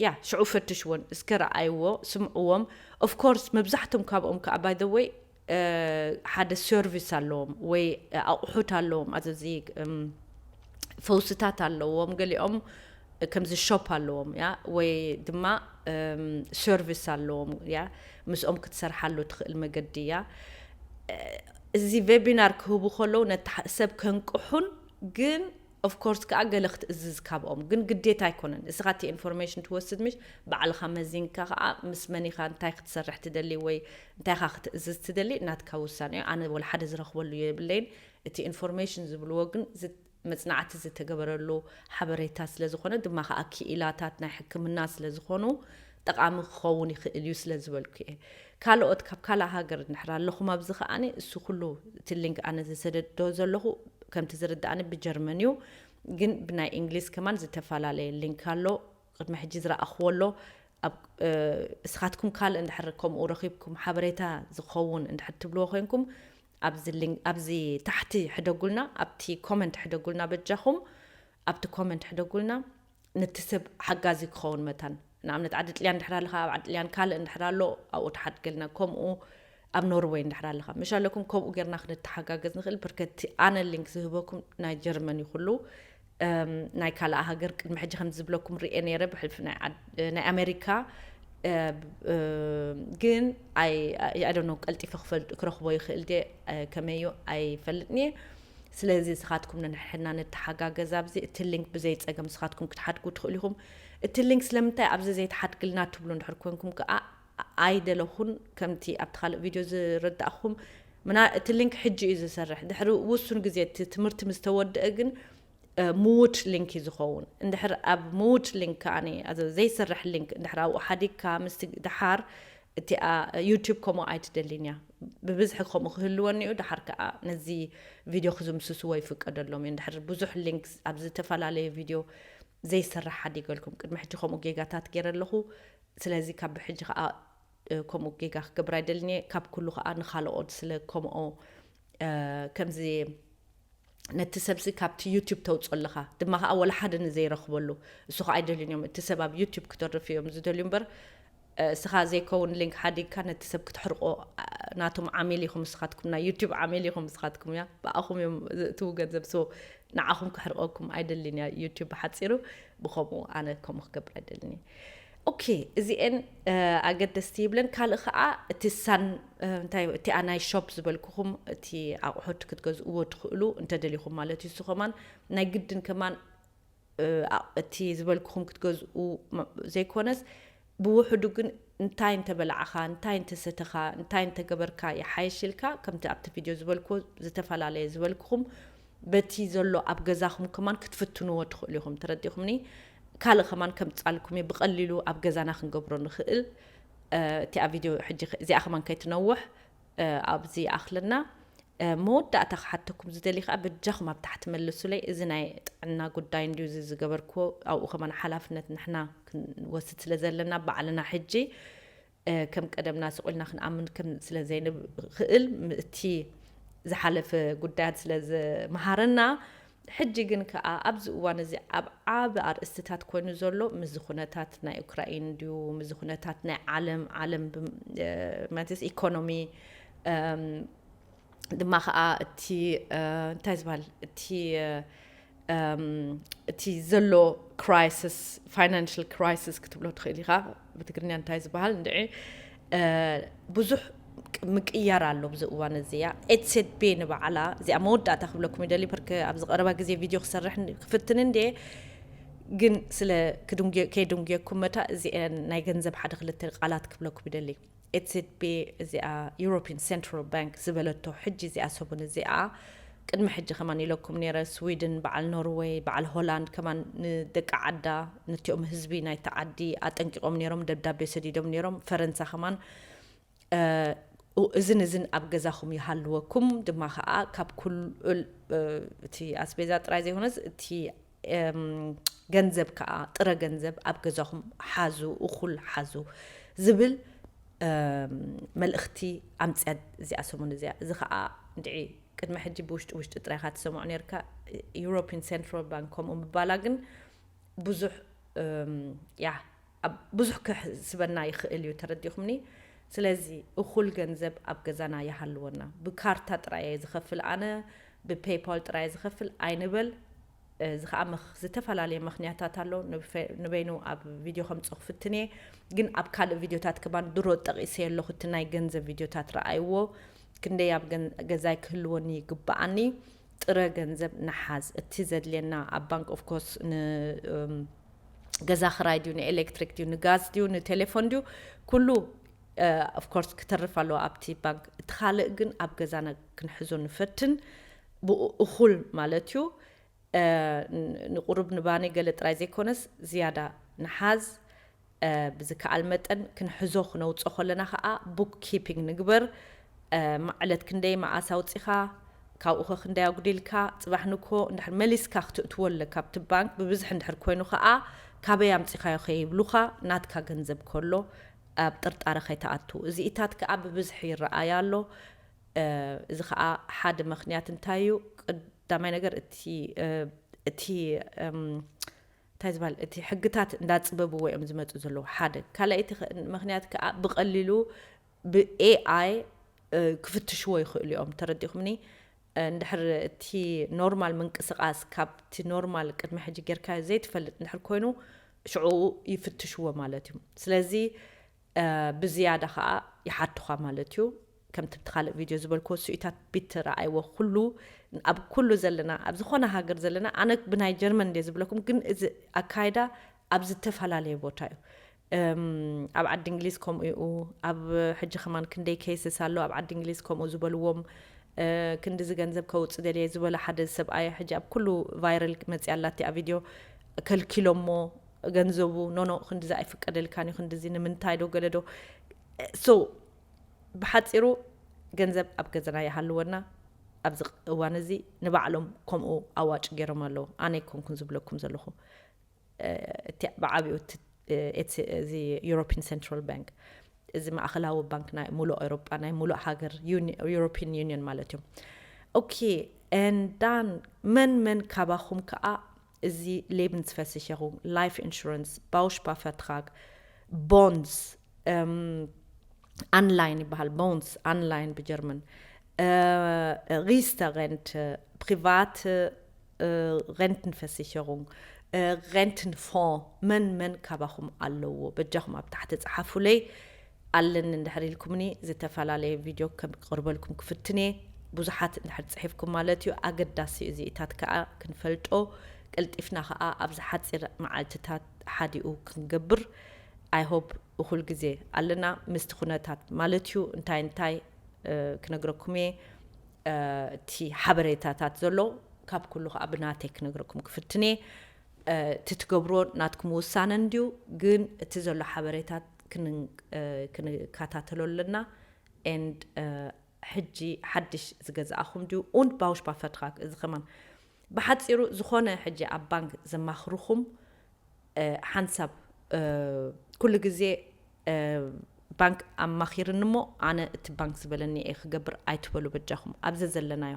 ያ ሽዑ ፈትሽዎን እስከ ረኣይዎ፣ ስምዕዎም። ኦፍኮርስ መብዛሕቶም ካብኦም ከዓ ባይ ዘ ወይ ሓደ ሰርቪስ ኣለዎም ወይ ኣቑሑት ኣለዎም። ኣዚ ፈውስታት ኣለዎም፣ ገሊኦም ከምዚ ሾፕ ኣለዎም ያ ወይ ድማ ሰርቪስ ኣለዎም ያ ምስኦም ክትሰርሓሉ ትኽእል መገዲ እያ። እዚ ቬቢናር ክህቡ ከለዉ ነቲ ሰብ ከንቅሑን ግን ኦፍኮርስ ከዓ ገለ ክትእዝዝ ካብኦም ግን ግዴታ ኣይኮነን። እስኻ እቲ ኢንፎርሜሽን ትወስድ ምሽ ባዕልኻ መዚንካ ከዓ ምስ መን ኢኻ እንታይ ክትሰርሕ ትደሊ ወይ እንታይ ኢኻ ክትእዝዝ ትደሊ ናትካ ውሳነ እዩ። ኣነ ወላ ሓደ ዝረኽበሉ የብለይን። እቲ ኢንፎርሜሽን ዝብልዎ ግን መፅናዕቲ ዝተገበረሉ ሓበሬታ ስለ ዝኾነ ድማ ከዓ ክኢላታት ናይ ሕክምና ስለ ዝኾኑ ጠቓሚ ክኸውን ይኽእል እዩ ስለ ዝበልኩ እየ። ካልኦት ካብ ካልእ ሃገር እንድሕር ኣለኹም ኣብዚ ከዓኒ እሱ ኩሉ እቲ ሊንክ ኣነ ዝሰደዶ ዘለኹ ከምቲ ዝርድኣኒ ብጀርመን እዩ። ግን ብናይ እንግሊዝ ከማን ዝተፈላለየ ሊንክ ኣሎ። ቅድሚ ሕጂ ዝረኣኽዎ ኣሎ። እስኻትኩም ካልእ እንድሕር ከምኡ ረኺብኩም ሓበሬታ ዝኸውን እንድሕር ትብልዎ ኮይንኩም ኣብዚ ታሕቲ ሕደጉልና፣ ኣብቲ ኮመንት ሕደጉልና በጃኹም። ኣብቲ ኮመንት ሕደጉልና። ነቲ ሰብ ሓጋዚ ክኸውን መታን ንኣብነት ዓዲ ጥልያን እንድሕር ኣለኻ ኣብ ዓዲ ጥልያን ካልእ እንድሕር ኣሎ ኣብኡ ተሓድገልና። ከምኡ ኣብ ኖርወይ እንድሕር ኣለኻ ምሽ ኣለኩም ከምኡ ጌርና ክንተሓጋገዝ ንኽእል። ብርከቲ ኣነ ሊንክ ዝህበኩም ናይ ጀርመን ይኹሉ ናይ ካልኣ ሃገር ቅድሚ ሕጂ ከም ዝብለኩም ርኤ ነይረ ብሕልፊ ናይ ኣሜሪካ ግን ኣይደኖ ቀልጢፈ ክፈልጡ ክረኽቦ ይኽእል ደ ከመዩ ኣይፈልጥን እየ። ስለዚ ስኻትኩም ንንሕና ንተሓጋገዝ ኣብዚ እቲ ሊንክ ብዘይ ጸገም ስኻትኩም ክትሓድጉ ትኽእሉ ኢኹም። እቲ ሊንክ ስለምንታይ ኣብዚ ዘይትሓድግልና ትብሉ እንድሕር ኮንኩም ከዓ ኣይደለኹን። ከምቲ ኣብቲ ካልእ ቪድዮ ዝረዳእኹም ምና እቲ ሊንክ ሕጂ እዩ ዝሰርሕ። ድሕሪ ውሱን ግዜ እቲ ትምህርቲ ምስ ተወድአ ግን ምዉት ሊንክ እዩ ዝኸውን። እንድሕር ኣብ ምዉት ሊንክ ከኣ ዘይሰርሕ ሊንክ እንድሕር ኣብኡ ሓዲግካ ምስቲ ድሓር እቲኣ ዩቲዩብ ከምኡ ኣይትደልን እያ። ብብዝሒ ከምኡ ክህልወኒ እዩ። ድሓር ከኣ ነዚ ቪድዮ ክዝምስስዎ ይፍቀደሎም እዩ። እንድሕር ብዙሕ ሊንክ ኣብ ዝተፈላለየ ቪድዮ ዘይሰርሕ ሓዲገልኩም ቅድሚ ሕጂ ከምኡ ጌጋታት ገይረ ኣለኹ። ስለዚ ካብ ብሕጂ ከኣ ከምኡ ጌጋ ክገብር ኣይደልን እየ። ካብ ኩሉ ከኣ ንኻልኦት ስለ ከምኦ ከምዚ ነቲ ሰብሲ ካብቲ ዩቲዩብ ተውፅኦ ኣለኻ ድማ ከዓ ወላ ሓደ ንዘይረኽበሉ እሱ ከዓ ኣይደልዩን እዮም። እቲ ሰብ ኣብ ዩቲዩብ ክተርፍ እዮም ዝደልዩ እምበር እስኻ ዘይከውን ሊንክ ሓዲግካ ነቲ ሰብ ክትሕርቆ ናቶም ዓሚል ኢኹም ንስኻትኩም ናይ ዩቲብ ዓሚል ኢኹም ንስኻትኩም እያ ብኣኹም እዮም ዝእትዉ ገንዘብ ሶ ንዓኹም ክሕርቀኩም ኣይደልን እያ ዩቲብ ብሓፂሩ ብከምኡ ኣነ ከምኡ ክገብር ኣይደልን እየ ኦኬ እዚኤን ኣገደስቲ ይብለን ካልእ ከዓ እቲ ሳን እንታይ እቲኣ ናይ ሾፕ ዝበልኩኹም እቲ ኣቑሑት ክትገዝእዎ ትኽእሉ እንተደሊኹም ማለት እዩ እሱ ከማን ናይ ግድን ከማን እቲ ዝበልኩኹም ክትገዝኡ ዘይኮነስ ብውሕዱ ግን እንታይ እንተበላዕኻ እንታይ እንተሰተኻ እንታይ እንተገበርካ ይሓይሽ ኢልካ ከምቲ ኣብቲ ቪድዮ ዝበልኩዎ ዝተፈላለየ ዝበልኩኹም በቲ ዘሎ ኣብ ገዛኹም ከማን ክትፍትንዎ ትኽእሉ ኢኹም ተረዲኹምኒ ካልእ ከማን ከምፃልኩም እዩ ብቐሊሉ ኣብ ገዛና ክንገብሮ ንኽእል እቲኣ ቪድዮ ሕጂ እዚኣ ከማን ከይትነውሕ ኣብዚ ይኣኽለና መወዳእታ ክሓተኩም ዝደሊ ከዓ በጃኹም ኣብ ታሕቲ መልሱለይ እዚ ናይ ጥዕና ጉዳይ እንድዩ እዚ ዝገበርክዎ ኣብኡ ከማን ሓላፍነት ንሕና ክንወስድ ስለ ዘለና ባዕልና ሕጂ ከም ቀደምና ስቑልና ክንኣምን ከም ስለ ዘይንኽእል እቲ ዝሓለፈ ጉዳያት ስለ ዝመሃረና ሕጂ ግን ከዓ ኣብዚ እዋን እዚ ኣብ ዓቢ ኣርእስትታት ኮይኑ ዘሎ ምዚ ኩነታት ናይ ዩክራይን ድዩ ምዚ ኩነታት ናይ ዓለም ዓለም ማለት ኢኮኖሚ ድማ ከዓ እቲ እንታይ ዝበሃል እቲ እቲ ዘሎ crisis financial crisis ክትብሎ ትኽእል ኢኻ ብትግርኛ እንታይ ዝበሃል እንድዒ ብዙሕ ምቅያር ኣሎ ብዚ እዋን እዚያ ኤትሴት ቤ ንባዕላ እዚኣ መወዳእታ ክብለኩም ይደሊ ፐርከ ኣብዚ ቀረባ ግዜ ቪድዮ ክሰርሕ ክፍትን እንደ ግን ስለ ከይድንጉየኩም መታ እዚአን ናይ ገንዘብ ሓደ ክልተ ቃላት ክብለኩም ይደሊ ኤትሴት ቤ እዚኣ European Central Bank ዝበለቶ ሕጂ እዚኣ ሰሙን እዚኣ ቅድሚ ሕጂ ከማን ኢለኩም ነረ ስዊድን በዓል ኖርወይ በዓል ሆላንድ ከማን ንደቂ ዓዳ ነቲኦም ህዝቢ ናይቲ ዓዲ ኣጠንቂቖም ነሮም ደብዳቤ ሰዲዶም ነሮም ፈረንሳ ከማን እዝን እዝን ኣብ ገዛኹም ይሃልወኩም ድማ ከዓ ካብ ኩል እቲ ኣስቤዛ ጥራይ ዘይኮነስ እቲ ገንዘብ ከዓ ጥረ ገንዘብ ኣብ ገዛኹም ሓዙ እኹል ሓዙ ዝብል መልእኽቲ ኣምፅያ እዚኣ ሰሙን እዚኣ እዚ ከዓ እንድዒ ቅድሚ ሕጂ ብውሽጢ ውሽጢ ጥራይካ ትሰምዖ ነርካ European Central Bank ከምኡ ምባላ ግን ብዙሕ ያ ብዙሕ ክሕስበና ይኽእል እዩ ተረዲኹምኒ ስለዚ እኹል ገንዘብ ኣብ ገዛና ይሃልወና ብካርታ ጥራየ ዝኸፍል ኣነ ብፔይፓል ጥራየ ዝኸፍል ኣይንበል እዚ ከዓ ዝተፈላለየ ምክንያታት ኣሎ ንበይኑ ኣብ ቪድዮ ከምፅኦ ክፍትን እየ ግን ኣብ ካልእ ቪድዮታት ከማን ድሮ ጠቂሰ ኣለኹ እቲ ናይ ገንዘብ ቪድዮታት ረኣይዎ ክንደይ ኣብ ገዛይ ክህልወኒ ይግበኣኒ ጥረ ገንዘብ ንሓዝ እቲ ዘድልየና ኣብ ባንክ ኦፍኮርስ ን ገዛ ክራይ ድዩ ንኤሌክትሪክ ድዩ ንጋዝ ድዩ ንቴሌፎን ድዩ ኩሉ ኦፍኮርስ ክተርፍ ኣለዎ ኣብቲ ባንክ እቲ ካልእ ግን ኣብ ገዛና ክንሕዞ ንፈትን ብኡ እኹል ማለት እዩ ንቁሩብ ንባኒ ገለ ጥራይ ዘይኮነስ ዝያዳ ንሓዝ ብዝከኣል መጠን ክንሕዞ ክነውፅኦ ከለና ከዓ ቡክ ኪፒንግ ንግበር ማዕለት ክንደይ መዓስ ኣውፂኻ ካብኡ ኸ ክንደይ ኣጉዲልካ ፅባሕ ንኮ እንድሕር መሊስካ ክትእትዎ ኣለካ ኣብቲ ባንክ ብብዝሒ እንድሕር ኮይኑ ከዓ ካበይ ኣምፂኻዮ ከይብሉኻ ናትካ ገንዘብ ከሎ ኣብ ጥርጣረ ከይተኣቱ እዚኢታት ከዓ ብብዝሒ ይረኣያ ኣሎ እዚ ከዓ ሓደ ምክንያት እንታይ እዩ ቀዳማይ ነገር እቲ እቲ እንታይ ዝበሃል እቲ ሕግታት እንዳፅበብዎ እዮም ዝመፁ ዘለዉ ሓደ ካልኣይቲ ምክንያት ከዓ ብቀሊሉ ብኤኣይ ክፍትሽዎ ይኽእሉ እዮም ተረዲኹምኒ እንድሕር እቲ ኖርማል ምንቅስቃስ ካብቲ ኖርማል ቅድሚ ሕጂ ጌርካዮ ዘይትፈልጥ እንድሕር ኮይኑ ሽዑ ይፍትሽዎ ማለት እዩ ስለዚ ብዝያዳ ከዓ ይሓቱኻ ማለት እዩ ከምቲ ብቲ ካልእ ቪድዮ ዝበልክዎ ስኢታት ቢት ረኣይዎ ኩሉ ኣብ ኩሉ ዘለና ኣብ ዝኾነ ሃገር ዘለና ኣነ ብናይ ጀርመን እንደ ዝብለኩም ግን እዚ ኣካይዳ ኣብ ዝተፈላለየ ቦታ እዩ ኣብ ዓዲ እንግሊዝ ከምኡ እዩ ኣብ ሕጂ ከማን ክንደይ ኬስስ ኣሎ ኣብ ዓዲ እንግሊዝ ከምኡ ዝበልዎም ክንድዚ ገንዘብ ከውፅ ደልየ ዝበለ ሓደ ሰብኣይ ሕጂ ኣብ ኩሉ ቫይረል መፅያ ኣላቲ ኣብ ቪድዮ ከልኪሎሞ ገንዘቡ ኖኖ ክንድዚ ኣይፍቀደልካን እዩ ክንድዚ ንምንታይ ዶ ገለ ዶ so ብሓፂሩ ገንዘብ ኣብ ገዛና ይሃልወና ኣብዚ እዋን እዚ ንባዕሎም ከምኡ ኣዋጭ ገይሮም ኣለዉ ኣነ ኣይኮንኩን ዝብለኩም ዘለኹ ብዓብኡ እዚ European Central Bank እዚ ማእኸላዊ ባንክ ናይ ሙሉእ ኤሮጳ ናይ ሙሉእ ሃገር European Union ማለት እዮም okay and then መን መን ካባኹም ከዓ እዚ Lebensversicherung life insurance Bausparvertrag bonds ኣንላይን ይበሃል፣ ቦንስ ኣንላይን ብጀርመን፣ ሪስተረንት፣ ፕሪቫት ረንትንፈሲቸሩንግ፣ ረንትንፎ፣ መን መን ካባኹም ኣለዎ? በጃኹም ኣብ ታሕቲ ጸሓፉለይ። ኣለኒ እንድሕር ኢልኩምኒ፣ ዝተፈላለየ ቪድዮ ከም ክቕርበልኩም ክፍትኔ። ብዙሓት እንድሕር ጽሒፍኩም ማለት እዩ። ኣገዳሲ እዩ፣ እዚኢታት ከኣ ክንፈልጦ፣ ቀልጢፍና ከኣ ኣብዚ ሓጺር መዓልትታት ሓዲኡ ክንገብር። I hope እኹል ግዜ ኣለና ምስቲ ኩነታት ማለት እዩ። እንታይ እንታይ ክነግረኩም እየ፣ እቲ ሓበሬታታት ዘሎ ካብ ኩሉ ከኣ ብናተይ ክነግረኩም ክፍትኔ። እቲ ትገብርዎ ናትኩም ውሳነ እንድዩ፣ ግን እቲ ዘሎ ሓበሬታት ክንከታተሎ ኣለና። And ሕጂ ሓድሽ ዝገዛእኹም ድዩ? Und Bausparvertrag፣ እዚ ከማን ብሓፂሩ ዝኾነ ሕጂ ኣብ ባንክ ዘማኽርኹም ሓንሳብ ኩሉ ግዜ ባንክ ኣማኺርኒ እሞ ኣነ እቲ ባንክ ዝበለኒ እየ ክገብር ኣይትበሉ በጃኹም። ኣብዚ ዘለናዮ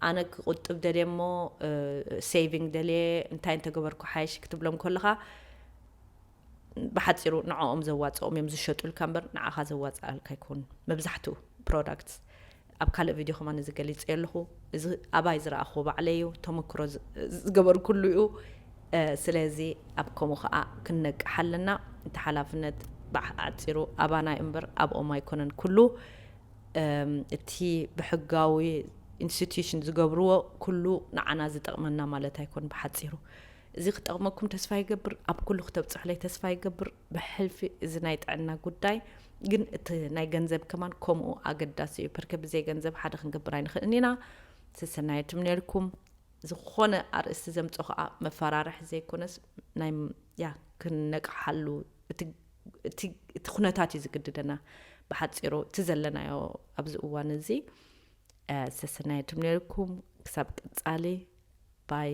ኣነ ክቁጥብ ደልየ እሞ ሴቪንግ ደልየ እንታይ እንተገበርኩ ሓይሽ ክትብሎም ከለኻ ብሓፂሩ ንዕኦም ዘዋፅኦም እዮም ዝሸጡልካ እምበር ንዓኻ ዘዋፅኣልካ ኣይኮኑን። መብዛሕትኡ ፕሮዳክትስ ኣብ ካልእ ቪድዮ ከማን እዚ ገሊፀ ኣለኹ። እዚ ኣባይ ዝረኣኽዎ ባዕለይ እዩ፣ ተመክሮ ዝገበርኩሉ እዩ። ስለዚ ኣብ ከምኡ ከዓ ክንነቅሕ ኣለና። እቲ ሓላፍነት ብዓፂሩ ኣባና እዩ እምበር ኣብኦም ኣይኮነን። ኩሉ እቲ ብሕጋዊ ኢንስቲትዩሽን ዝገብርዎ ኩሉ ንዓና ዝጠቕመና ማለት ኣይኮን። ብሓፂሩ እዚ ክጠቕመኩም ተስፋ ይገብር፣ ኣብ ኩሉ ክተብፅሑለይ ተስፋ ይገብር። ብሕልፊ እዚ ናይ ጥዕና ጉዳይ ግን እቲ ናይ ገንዘብ ከማን ከምኡ ኣገዳሲ እዩ። ፐርከ ብዘይ ገንዘብ ሓደ ክንገብር ኣይንኽእልን ኢና። ሰሰናየት እምነልኩም። ዝኾነ ኣርእስቲ ዘምፆ ከዓ መፈራርሒ ዘይኮነስ ናይ ያ ክንነቅሓሉ እቲ ኩነታት እዩ ዝግድደና። ብሓፂሩ እቲ ዘለናዮ ኣብዚ እዋን እዚ ሰሰናየት እምነልኩም። ክሳብ ቀፃሊ ባይ።